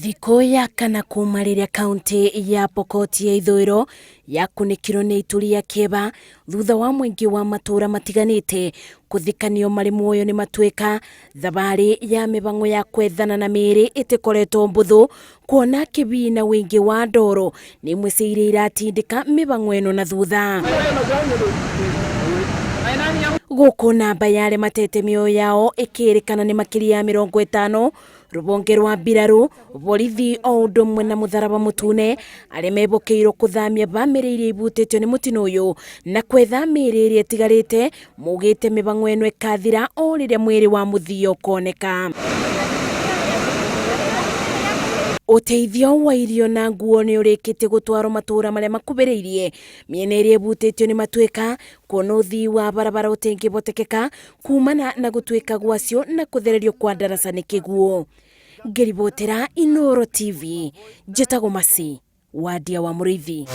Thikũ ya kana kuma rĩrĩa kaunti ya Pokot ya ithũĩro yakunĩkirwo nĩ ituri ya kĩeba thutha wa mũingĩ wa matũũra matiganĩte kũthikanio marĩ muoyo nĩ matuĩka, thabarĩ ya mĩbang'o ya kwethana na mĩĩrĩ ĩtĩkoretwo mbũthũ kuona kĩbii na ũingĩ wa ndoro nĩ imwe cia iria iratindĩka mĩbang'o ĩno na thutha. Gũkũ namba ya arĩa matete mĩoyo yao ĩkĩrĩkana nĩ makĩria ya 50 rũhonge rwa mbirarũ, borithi o ũndũ ũmwe na mũtharaba mũtune arĩa mebokeirwo kũthamia bamĩrĩ iria ibutĩtio nĩ mũtino ũyũ na kwetha mĩĩrĩ ĩrĩa ĩtigarĩte maugĩte mĩbang'o ĩno ĩkathira o rĩrĩa mwĩrĩ wa mũthia ũkoneka. Ũteithio wa irio na nguo nĩ ũrĩkĩtie gũtwarwo matũũra marĩa makubĩrĩirie mĩena ĩrĩa ĩbutĩtio nĩ matuĩka kuona ũthii wa barabara ũtĩngĩbotekeka kumana na gũtuĩka gwacio na kũthererio kwa ndaraca nĩ kĩguũ. Ngĩribotera Inooro TV, njĩtagwo Mercy Wandia wa Mũrĩithi.